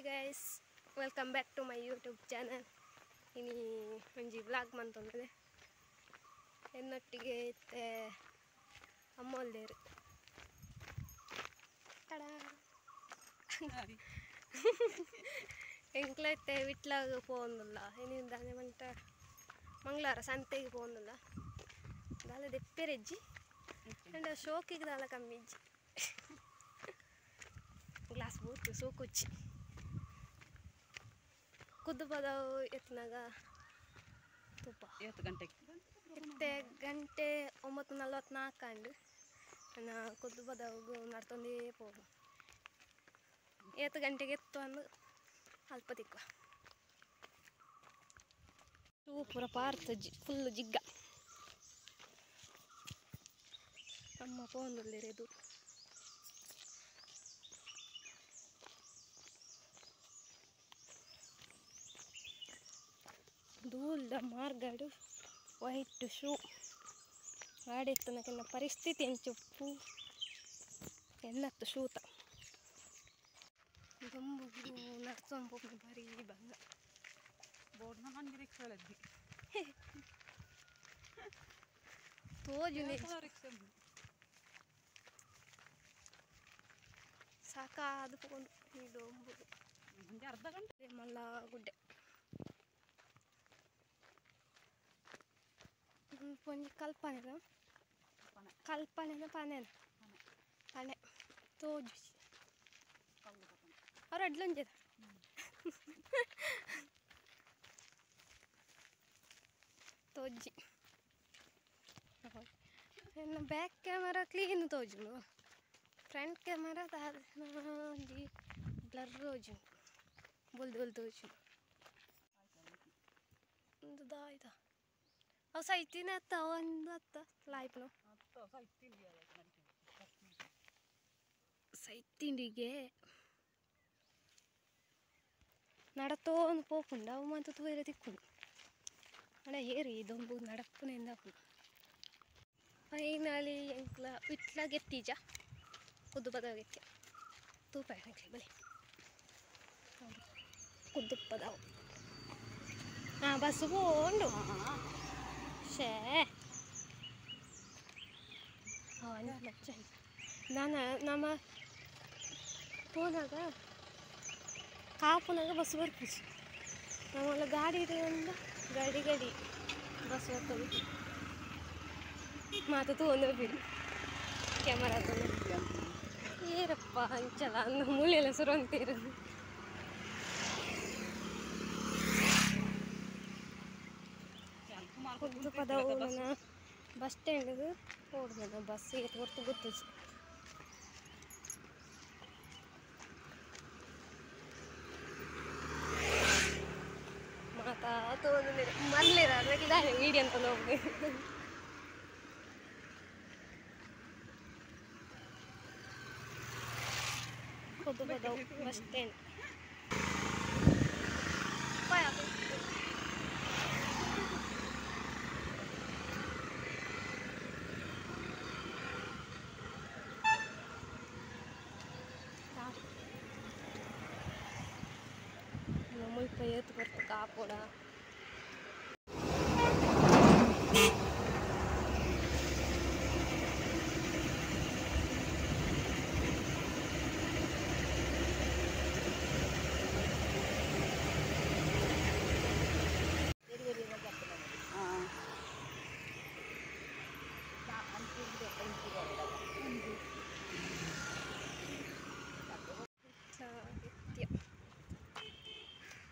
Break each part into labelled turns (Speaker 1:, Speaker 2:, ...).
Speaker 1: Guys, welcome back to my YouTube channel. ಇನಿ ಒಂಜಿ vlog ಮಂತೊಂದುಲ್ಲೆ ಎನ್ನೊಟ್ಟಿಗೆ ಇತ್ತೆ ಅಮ್ಮೊಲ್ದೇರು ತಡಾ ಎಂಕ್ಲ ಇತ್ತೆ ವಿಟ್ಲಾಗ್ ಪೋವೊಂದುಲ್ಲ ಇನಿ ದಾನೆ ಪಂಡ ಮಂಗಳವಾರ ಸಂತೆಗ್ ಪೋವೊಂದುಲ್ಲ ದಾಲ ದೆಪ್ಪೆರೆಜ್ಜಿ ಅಂಡ ಶೋಕಿಗ್ ದಾಲ ಕಮ್ಮಿ ಇಜ್ಜಿ ಗ್ಲಾಸ್ ಬೂತು ಸೋಕುಚ್ಚಿ ಕುದ್ದು ಪದವು ಎತ್ತನಾಗ ತುಪ್ಪ ಇತ್ತೆ ಗಂಟೆ 9:44 ಅಂಡು ನಾ ಕುದ್ದು ಪದವು ನಡ್ತೊಂದೇ ಪೋವು ಏತು ಗಂಟೆಗೆ ಎತ್ತು ಅಂದು ಅಲ್ಪ ತಿಕ್ಕ ಪೂರ ಪಾರ್ತ್ ಜಿ ಫುಲ್ ಜಿಗ್ಗ ಅಮ್ಮ ಪೋಂದುಲ್ಲೆರ್ ದೂಲ್ದ ಮಾರ್ಗಡು ವೈಟ್ ಶೂ ಆಡೆತ್ತನಕೆನ್ನ ಪರಿಸ್ಥಿತಿ ಎಂಚುಪ್ಪು ಎನ್ನತ್ತು ಶೂತ ದೊಂಬು ನಡ್ಸೊಂದು ಬಾರಿ ಬಂಗ ತೋಜುನೆ ಸಾಕಾದು ಪೋಂಡು ಈ ದೊಂಬು
Speaker 2: ಅರ್ಧ ಗಂಟೆ
Speaker 1: ಮಲ್ಲ ಗುಡ್ಡೆ ಒಂಜಿ ಕಲ್ಪನೆನ ಕಲ್ಪನೆನ ಪನೆನ ಪನೆ ತೋಜು ಅವ್ರು ಅಡ್ಲೊಂಜೆದ ತೋಜಿ ಎನ್ನ ಬ್ಯಾಕ್ ಕ್ಯಾಮರಾ ಕ್ಲೀನ್ ತೋಜುಂಡು ಫ್ರಂಟ್ ಕ್ಯಾಮರಾ ಒಂಜಿ ಬ್ಲರ್ ತೋಜುಂಡು ಬೊಲ್ದು ಬೊಲ್ದು ತೋಜುಂಡು ಒಂದು ದಾಯ್ದ ಅವು ಸೈತಿನ ಅತ್ತ ಒಂದು ಅತ್ತ ಲಾಯ್ಪುನು ಸೈತಿಂಡಿಗೆ ನಡತೋಂದು ಪೋಪುಂಡು ಅವು ಮಾತ ತೂಯೆರೆ ತಿಕ್ಕುಂಡು ಅಡ ಏರಿ ಇದೊಂಬು ನಡಪುನೆಂದ ಫೈನಲಿ ಎಂಕ್ಲ ವಿಟ್ಲ ಗೆತ್ತೀಜ ಕುದ್ದು ಪದವು ಗೆತ್ತಿ ತೂಪ ಬಲಿ ಕುದ್ದು ಪದವು ಹಾಂ ಬಸ್ಸು ಪೋಂಡು ಶೇ ನಾನು ನಮ್ಮ ಪೋನಾಗ ಕಾಪುನಾಗ ಬಸ್ ಬರ್ಪುಜಿ ನಮ್ಮೆಲ್ಲ ಗಾಡಿ ಇರೋದ್ರಿಂದ ಗಾಡಿ ಗಾಡಿ ಬಸ್ ಬರ್ತದೆ ಮಾತ ತೂವೊಂದು ಬಿಡು ಕ್ಯಾಮರಾ ಏರಪ್ಪ ಅಂಚಲ ಅಂದು ಮೂಲೆಲ್ಲ ಸುರು ಅಂತೀರು ಕುದ್ದು ಪದವು ನನ್ನ ಬಸ್ ಸ್ಟ್ಯಾಂಡ್ಗೆ ಓಡ್ಬೋದು ಬಸ್ ಹೊರ್ತು ಗೊತ್ತಿಜಿ ಮಾತಾ ತೋಂದು ಮರ್ಲಿರ ಅದಕ್ಕೆ ವೀಡಿಯೋ ಅಂತ ಹೋಗ್ಬೇಕು ಕುದ್ದು ಪದವು ಬಸ್ ಸ್ಟ್ಯಾಂಡ್ ಮುಲ್ಪ ಏತು ಬರ್ತು ಕಾಪೋಡ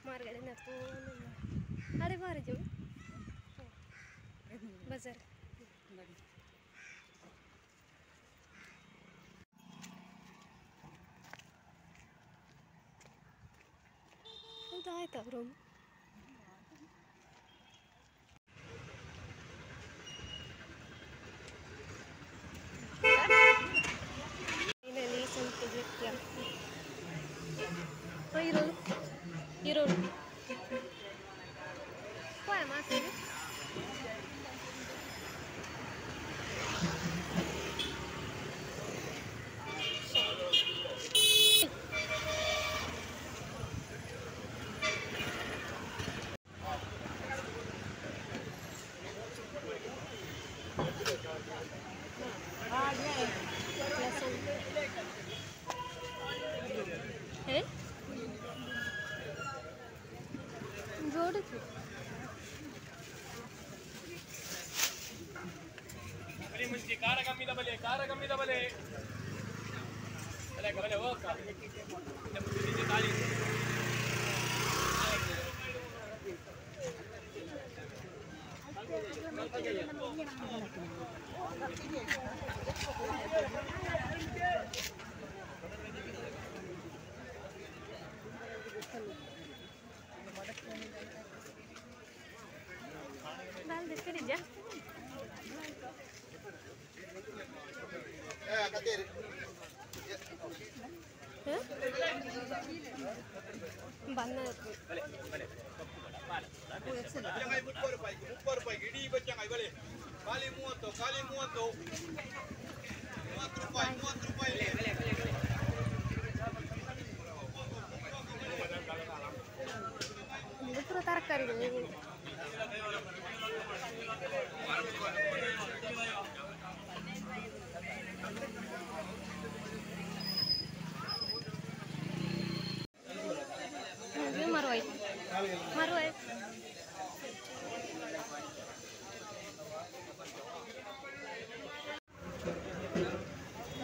Speaker 1: ಮಾರ್ಗಡೆ ನಡ್ಕೊಂಡು ಅಡೆ ಬಾರಜು ಬಜಾರ್ ಆಯ್ತಾ ರೂಮ್ ಸಂತೆಗೆ ಇರೋಳು ಇರೋಳು ಪೋಯ ಮಾತಾಡಿ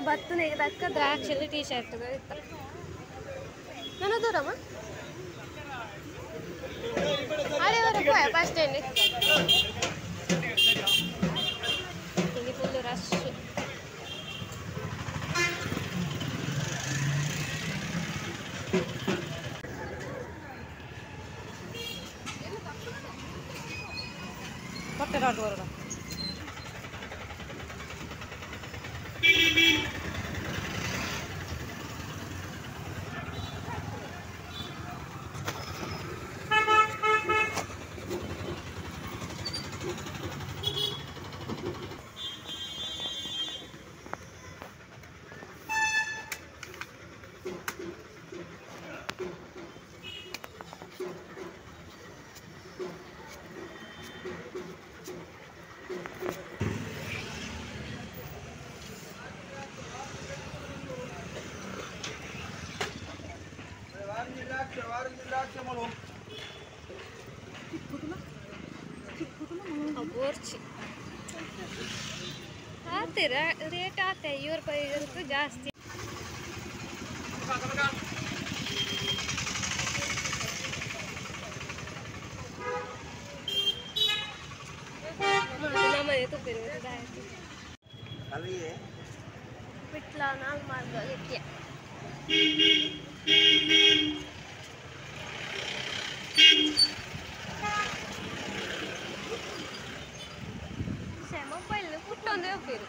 Speaker 1: ಬತ್ತನೆಗೆ ತಕ್ಕ ದ್ರಾಕ್ಷಿ ಟೀ ಶರ್ಟ್ ನಾನು ದೂರಮ್ಮ ಅಲ್ಲಿವರೆಗೆ ಬಸ್ ಸ್ಟ್ಯಾಂಡ್ ಇಲ್ಲಿ ಫುಲ್ ರಶ್. ಆತೆ ರೇಟ್ ಆತೆ 5 ರೂಪಾಯಿ ಜಾಸ್ತಿ. ವಿಟ್ಲ ನಾಲ್ಕು ಮಾರ್ಗ ಗಟ್ಟಿಯ ಮೊಬೈಲ್ ಪುಟ್ಟೊಂದೇ ಹೋಗ್ಬೇಕು.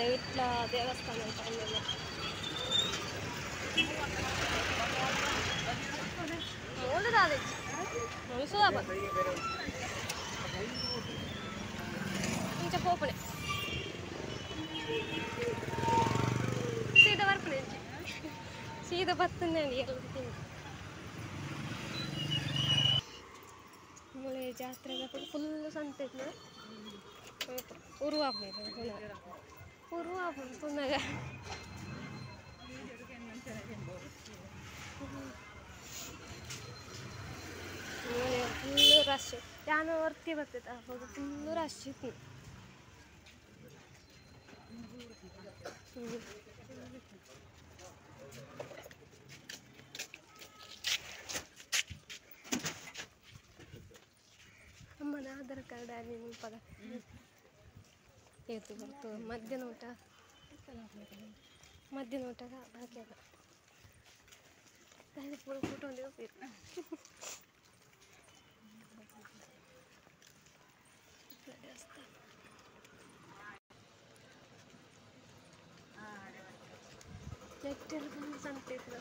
Speaker 1: ವಿಟ್ಲ ದೇವಸ್ಥಾನ ಅಂತ ಇಂಚ ಪೋಪುನೆ ಸೀದಾ ಬರ್ಪುನೆ ಸೀದಾ ಬತ್ತಂದೆ ಎಲ್ಲ ಮೂಳೆ ಜಾತ್ರೆ ಫುಲ್ ಸಂತೆ ಉರುವಾಪುನೆ ಉರುವಾಪುನೆ ಪುನಗ ಫುಲ್ ರಶ್. ಯಾನು ವರ್ತಿ ಬರ್ತೈತೆ ಅವಾಗ ಫುಲ್ ರಶ್ ಇತ್ತು. ಅಮ್ಮನ ಆಧಾರ್ ಕಾರ್ಡ್ ಅಲ್ಲಿ ಮುಲ್ಪದ ಏತು ಬರ್ತು ಮಧ್ಯಾಹ್ನ ಊಟ ಮಧ್ಯಾಹ್ನ ಊಟದ ಬಾಕಿ ಅದ ಪೂರ ಫೋಟೋ ಒಂದೇ ಹೋಗ್ಬೇಕು. ನೆಟ್ಟೆಲ್ಲ ಫುಲ್ ಸಂತೆ ಇತ್ತು.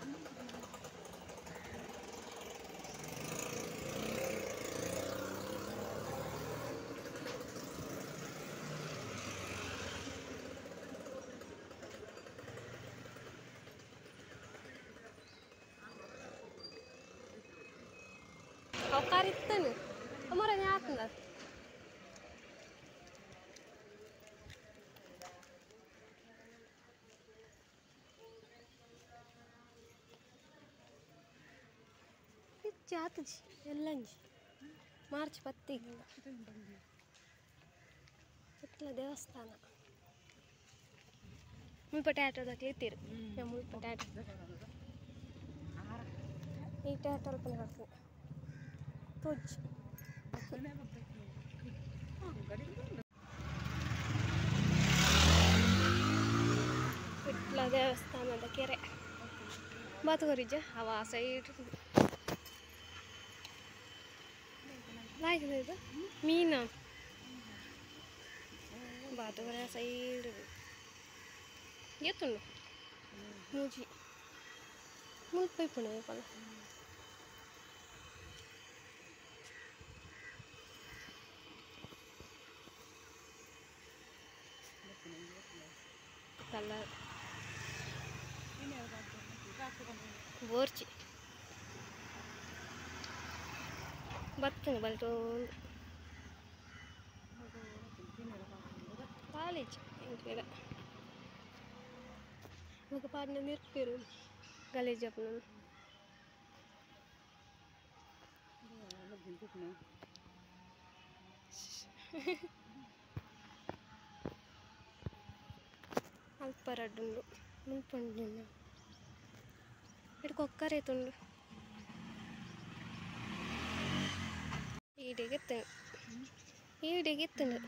Speaker 1: ಅವು ಕಾರಿತ್ತಾನೆ ಅಮ್ಮರೇ ಆತನ ಜಾತಜಿ ಎಲ್ಲಂಜಿ ಮಾರ್ಚ್ 10 ವಿಟ್ಲ ದೇವಸ್ಥಾನ ಮುಲ್ಪ ಟ್ಯಾಟೋದಕ್ಕೆ ಇತ್ತೀರು ಮುಲ್ಪ ಟ್ಯಾಟೋ ಈ ಟ್ಯಾಟೋ ಅಲ್ಪ ಕಡ್ತೀನಿ ತೋಜಿ ವಿಟ್ಲ ದೇವಸ್ಥಾನದ ಕೆರೆ ಬಾತುಕೊರಿಜ ಅವ ಸೈಡ್ ಲಾಯ್ಕದ ಇದು ಮೀನ ಬಾತುಕೊರ ಸೈಡ್ ಎತ್ತುಂಡು ಮೂಜಿ ಮುಲ್ಪ ಇಪ್ಪುಂಡು ಪಲ್ಲ ಕಲರ್ ಬೋರ್ಚಿ ಬತ್ತುಂಡು ಬಲ್ಟು ಕಾಲೇಜ್ ಎಂಕ್ಲೆಡ ಬೊಕ ಪಾಡ್ನ ನಿರ್ಪೆರು ಗಲೇಜ್ ಆಪುನ ಅಲ್ಪ ರಡ್ಡುಂಡು ಮುಲ್ಪ ಉಂಡು ಇಡ್ ಕೊಕ್ಕರೆ ತುಂಡು ಈಡೆಗೆ ಈಡೆಗೆ ಎತ್ತುಂಡು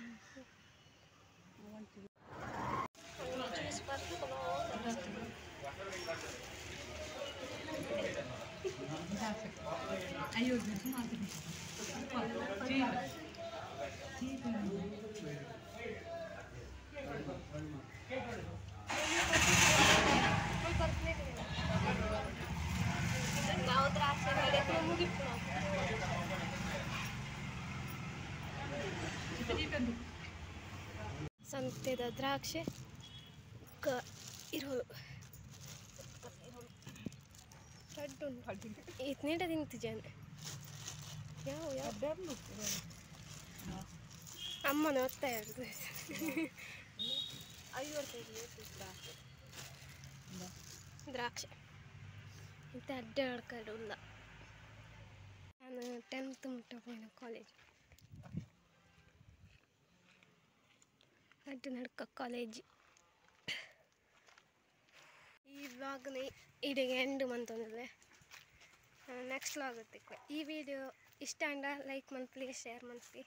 Speaker 1: ಸಂತೆದ ದ್ರಾಕ್ಷಿ ಇರೋಳು ಇತ್ನೇಟ ತಿಂತಿದ್ದೇನೆ ಯಾವ ಯಾವ ಅಮ್ಮನ ಒತ್ತಾಯ ದ್ರಾಕ್ಷಿ ಇಂತ ಅಡ್ಡಾಡ್ಕಡೆ ಉಲ್ಲ. ನಾನು 10th ಮುಟ್ಟ ಪೋಯಿನ ಕಾಲೇಜ್ ಅಡ್ಡ ನಡ್ಕ ಕಾಲೇಜ್. ಈ ವ್ಲಾಗ್ನ ಇಡೆಗೆ ಎಂಡ್ ಮಂತೊಂದಿಲ್ಲ, ನೆಕ್ಸ್ಟ್ ವ್ಲಾಗ್ ತಿಕ್ಕು. ಈ ವಿಡಿಯೋ ಇಷ್ಟ ಅಂಡ ಲೈಕ್ ಮನ್ಪುಲಿ, ಶೇರ್ ಮನ್ಪುಲಿ,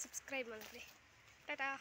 Speaker 1: ಸಬ್ಸ್ಕ್ರೈಬ್ ಮನ್ಪುಲಿ. ಟಾಟಾ.